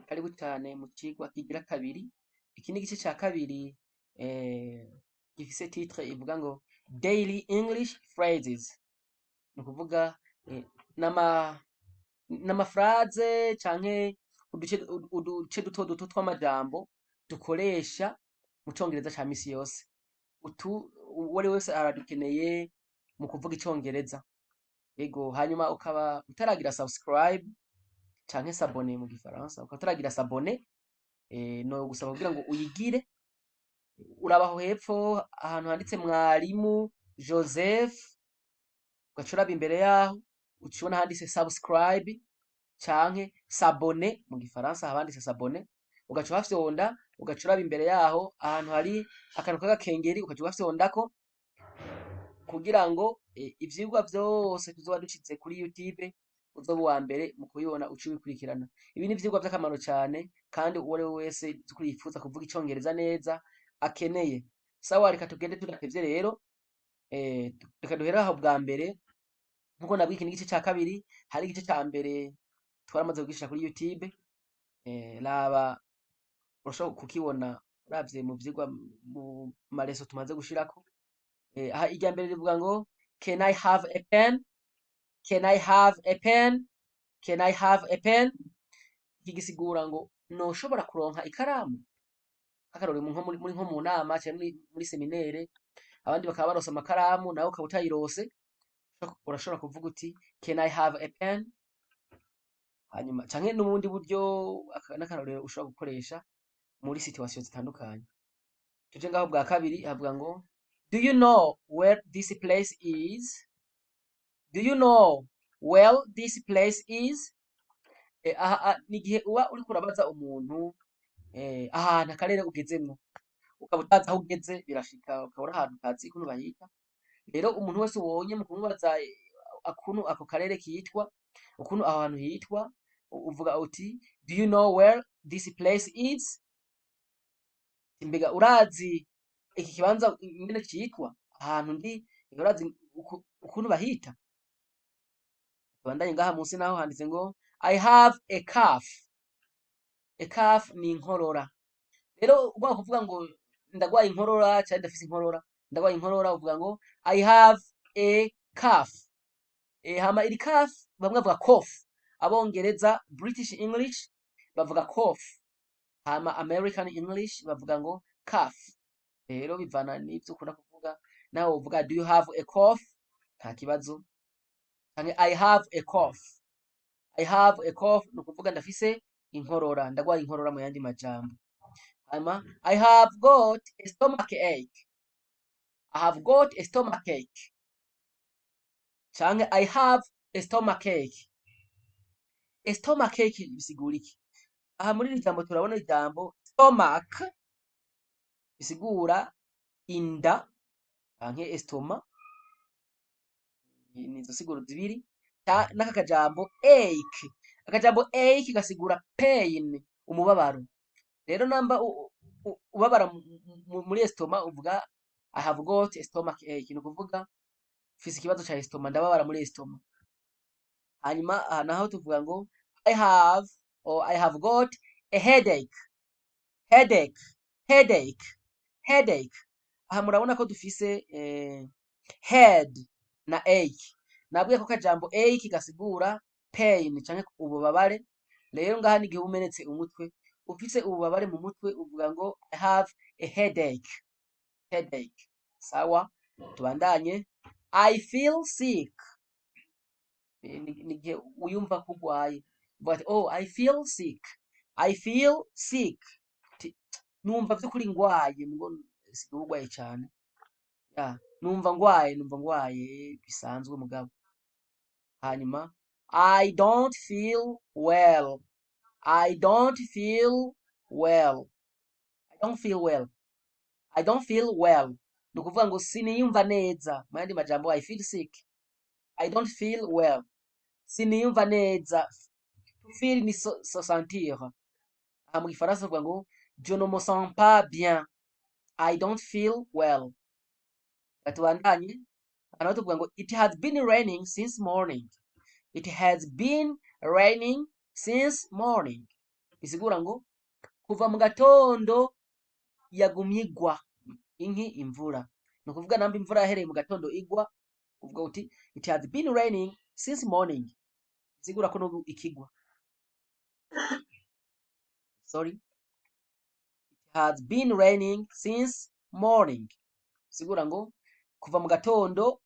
Karibu cane mu cigwa kigira kabiri. Iki ni igice ca kabiri gifise titre ivuga ngo "Daily English Phrases". Ni ukuvuga n'ama phrase canke uduce duto duto tw'amajambo dukoresha mu congereza ca misi yose. Utu uwari wese aradukeneye mu kuvuga icongereza. Ego, hanyuma ukaba utaragira subscribe canke s'abonner mu gifaransa, ukaba utaragira s'abonner, no gusaba kugira ngo uyigire. Uraba aho hepfo ahantu handitse Mwarimu Joseph, ugaca uraba imbere yaho, uca ubona handitse subscribe canke s'abonner mu gifaransa, haba handitse s'abonner, ugaca uhafyonda, ugaca uraba imbere yaho ahantu hari akantu k'agakengeri, ugaca ugafyondako kugira ngo ivyigwa vyose tuzoba dushize kuri YouTube uzoba uwa mbere mu kubibona, uce ubikurikirana. Ibi ni ivyigwa vy'akamaro cane kandi uwo ari we wese vy'ukuri yifuza kuvuga icongereza neza akeneye. Sawa, reka tugende tudatevye rero. Reka duhere aho bwa mbere. Nkuko nabwiye, iki ni igice ca kabiri. Hari igice ca mbere twaramaze kugishira kuri YouTube. Raba, urashobora kukibona uravye mu vyigwa, mu mareso tumaze gushirako. Aha irya mbere rivuga ngo "Can I have a pen? Can I have a pen? Can I have a pen?" Iki gisigura ngo noshobora kuronka ikaramu. Akarorero, nko muri nko mu nama canke muri séminaire, abandi bakaba baronse amakaramu, nawe ukaba utayirose, urashobora kuvuga uti "Can I have a pen?" Hanyuma canke n'ubundi buryo, n'akarorero ushobora gukoresha muri situation zitandukanye. Tuje ngaho bwa kabiri, havuga ngo "Do you know where this place is? Do you know where this place is?" Aha ni igihe uba uriko urabaza umuntu ahantu, akarere ugezemwo, ukaba utazi aho ugeze. Birashika ukaba uri ahantu utazi ukuntu bahita. Rero umuntu wese ubonye, mu kumubaza ukuntu ako karere kitwa, ukuntu aho hantu hitwa, uvuga uti "Do you know where this place is?" Mbega urazi iki kibanza ingene citwa? Ahantu ndi urazi ukuntu bahita? Tubandanye. Ngaha munsi naho handitse ngo "I have a cough". A cough ni inkorora. Rero ugomba kuvuga ngo ndagwaye inkorora canke ndafise inkorora, ndagwaye inkorora, uvuga ngo "I have a cough". Hama iri cough, bamwe bavuga cough. Abongereza, British English, bavuga cough, hama American English bavuga ngo cough. Rero bivana n'ivyo ukunda kuvuga. Nawe uvuga "Do you have a cough?" nta kibazo, canke "I have a cough". "I have a cough" ni ukuvuga ndafise inkorora, ndagwaye inkorora mu yandi majambo. Hanyuma "I have got a stomach ache". "I have got a stomach ache" canke "I have a stomach ache". A stomach ache bisigura iki? Aha muri iri jambo turabona ijambo stomach, bisigura inda canke estomac, nizo siguro zibiri, n'aka kajambo ache. Akajambo ache gasigura pain, umubabaro. Rero namba ubabara muri estomac, uvuga "I have got a stomach ache", ni ukuvuga mfise ikibazo ca estomac, ndababara muri estomac. Hanyuma aha naho tuvuga ngo "I have or I have got a headache". Headache, headache, headache. Aha murabona ko dufise head na ache. Nabwiye ko kajambo ache gasigura pain canke ububabare. Rero ngaha n'igihe uba umenetse umutwe, ufise ububabare mu mutwe, uvuga ngo "I have a headache". Headache. Sawa, tubandanye. "I feel sick". Ni igihe wiyumva ko urwaye, uvuga ati "Oh, I feel sick. I feel sick." Ati, numva vy'ukuri ngwaye, mugo sigaye urwaye cane ya, numva ngwaye, numva ngwaye bisanzwe mugabo. Hanyuma "I don't feel well". I don't feel well. I don't feel well. I don't feel well ni ukuvuga ngo siniyumva neza. Mu yandi majambo, I feel sick. I don't feel well, siniyumva neza. To feel ni se sentir. Aha mu gifaransa bavuga ngo "Je ne me sens pas bien". I don't feel well. Tubandanye. Aha naho tuvuga ngo "It has been raining since morning". It has been raining since morning. Bisigura ngo kuva mu gatondo yagumye igwa inki imvura. Ni ukuvuga namba imvura yahereye mu gatondo igwa, uvuga uti "It has been raining since morning." Bisigura ko n'ubu ikigwa. Sorry, it has been raining since morning. Bisigura ngo kuva mu gatondo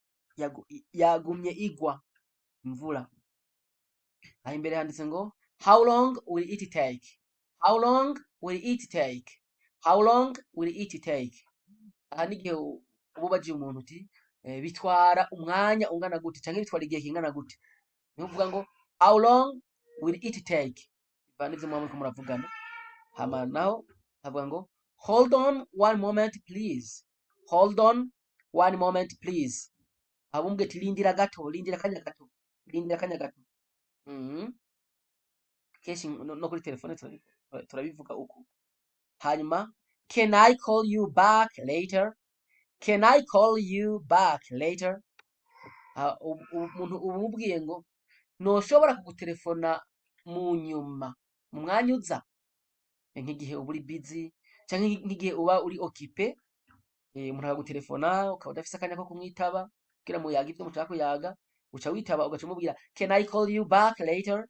yagumye igwa imvura. Aho imbere handitse ngo "How long will it take?" How long will it take? How long will it take? Aha n'igihe uba ubajije umuntu uti bitwara umwanya ungana gute canke bitwara igihe kingana gute, niho uvuga ngo "How long will it take?" Bivana n'ivyo muba muriko muravugana. Hama naho havuga ngo "Hold on one moment, please." Hold on one moment, please. Aho umubwiye ati lindira gato, lindira akanya gato, lindira akanya gato. Kenshi no kuri telefone turabivuga uko. Hanyuma "Can I call you back later?" Can I call you back later? Ah, umuntu uba umubwiye ngo noshobora kugutelefona mu nyuma, mu mwanya uza. Nk'igihe uba uri busy canke nk'igihe uba uri occupé, umuntu akagutelefona ukaba udafise akanya ko kumwitaba kugira muyaga ivyo mushaka kuyaga, uca witaba ugaca umubwira "Can I call you back later?"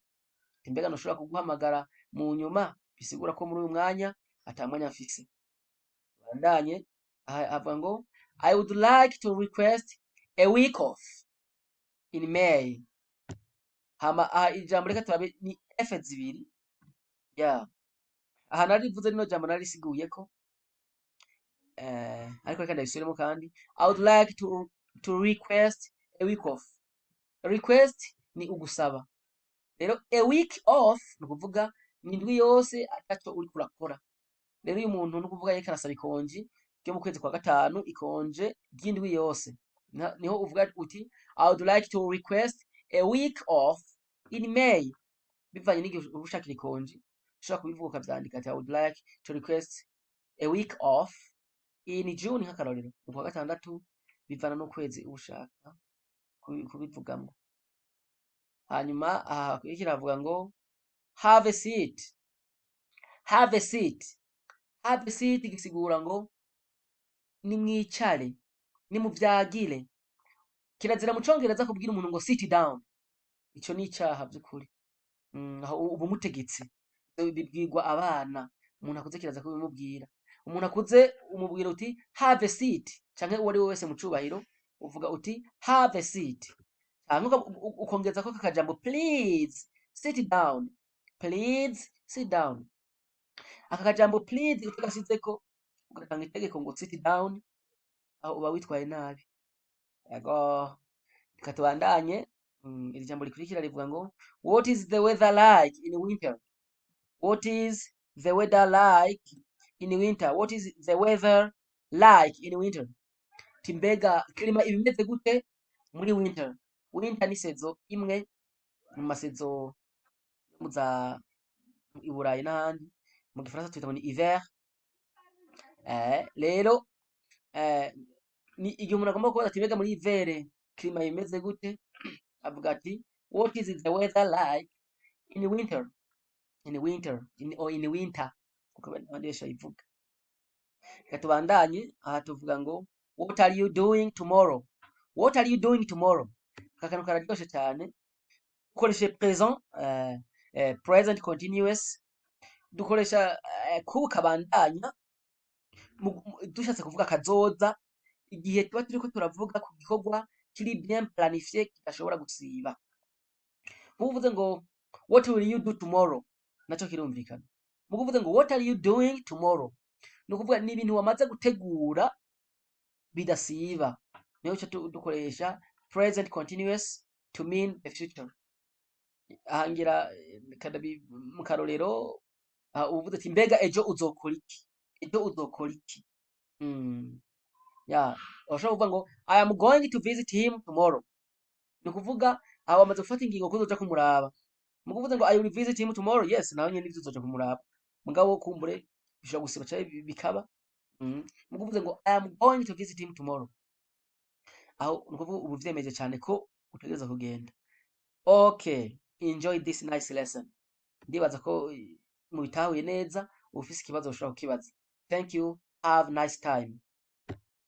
Ati mbega noshobora kuguhamagara mu nyuma? Bisigura ko muri uyu mwanya ata mwanya mfise. Bandanye, aha avuga ngo "I would like to request a week off in May." Hama aha ijambo reka turabe ni F zibiri ya aha narivuze, rino jambo narisiguyeko, ariko reka ndabisubiremo kandi. I would like to request a week off. Request ni ugusaba. Rero a week off ni ukuvuga ni indwi yose ataco uriko urakora. Rero uyu muntu ni ukuvuga yariko arasaba ikonji ryo mu kwezi kwa gatanu, ikonje ry'indwi yose. Niho uvuga uti "I would like to request a week off in May." Bivanye n'igihe uba ushakira ikonji, ushobora kubivuga ukavyandika ati "I would like to request a week off in June", nk'akarorero mu kwa gatandatu, bivana n'ukwezi uba ushaka kubivugamwo. Hanyuma aha hakurikira havuga ngo "Have a seat." Have a seat. Have a seat gisigura ngo nimwicare, nimuvyagire. Kirazira mu Congereza kubwira umuntu ngo "Sit down." Ico ni icaha vy'ukuri. Aho uba umutegetse. Ivyo bibwirwa abana. Umuntu akuze kiraza kubimubwira. Umuntu akuze umubwira uti "Have a seat", canke uwo ari we wese mu cubahiro uvuga uti "Have a seat", canke ukongezako akajambo "Please sit down." Please sit down. Aka kajambo please utagasizeko ugatanga itegeko ngo "Sit down", aho uba witwaye nabi. Yego, reka tubandanye. Iri jambo rikurikira rivuga ngo "What is the weather like in winter?" What is the weather like in winter? What is the weather like in winter? Ati mbega climat iba imeze gute muri winter? Winter ni saison imwe mu ma saison yo mu za i Burayi n'ahandi. Mu Gifaransa twita ngo ni hiver. Rero ni igihe umuntu agomba kubaza ati mbega muri hiver climat imeze gute, avuga ati "What is the weather like in winter?" In winter, or in winter, kuko abandi benshi bayivuga. Reka tubandanye. Aha tuvuga ngo "What are you doing tomorrow?" What are you doing tomorrow? Aka kantu kararyoshe cyane. Dukoreshe present, present continuous. Dukoresha kubu kabandanya dushatse kuvuga kazoza, igihe tuba turiko turavuga ku gikorwa kiri bien planifié, kidashobora gusiba. Nk'ubu uvuze ngo "What will you do tomorrow?", naco kirumvikana. Muga uvuze ngo "What are you doing tomorrow?", ni ukuvuga ni ibintu wamaze gutegura bidasiba. Niyo uca dukoresha present continuous to mean the future. Aha ngira mu karorero, aha uvuze ati mbega ejo uzokora iki? Ejo uzokora iki? Ya, urashobora kuvuga ngo "I am going to visit him tomorrow." Ni ukuvuga aha wamaze gufata ingingo ko uzoja kumuraba. Muga uvuze ngo "I will visit him tomorrow", yes, nawe nyene nivyo, uzoja kumuraba, mugabo kumbure bishobora gusiba canke bikaba. Muga uvuze ngo "I am going to visit him tomorrow", aho ni ukuvuga uba uvyemeje cane ko utegerezwa kugenda. Okay, enjoy this nice lesson. Ndibaza ko Mubitahuye neza. Ufise ikibazo ushobora kukibaza. Thank you, have a nice time.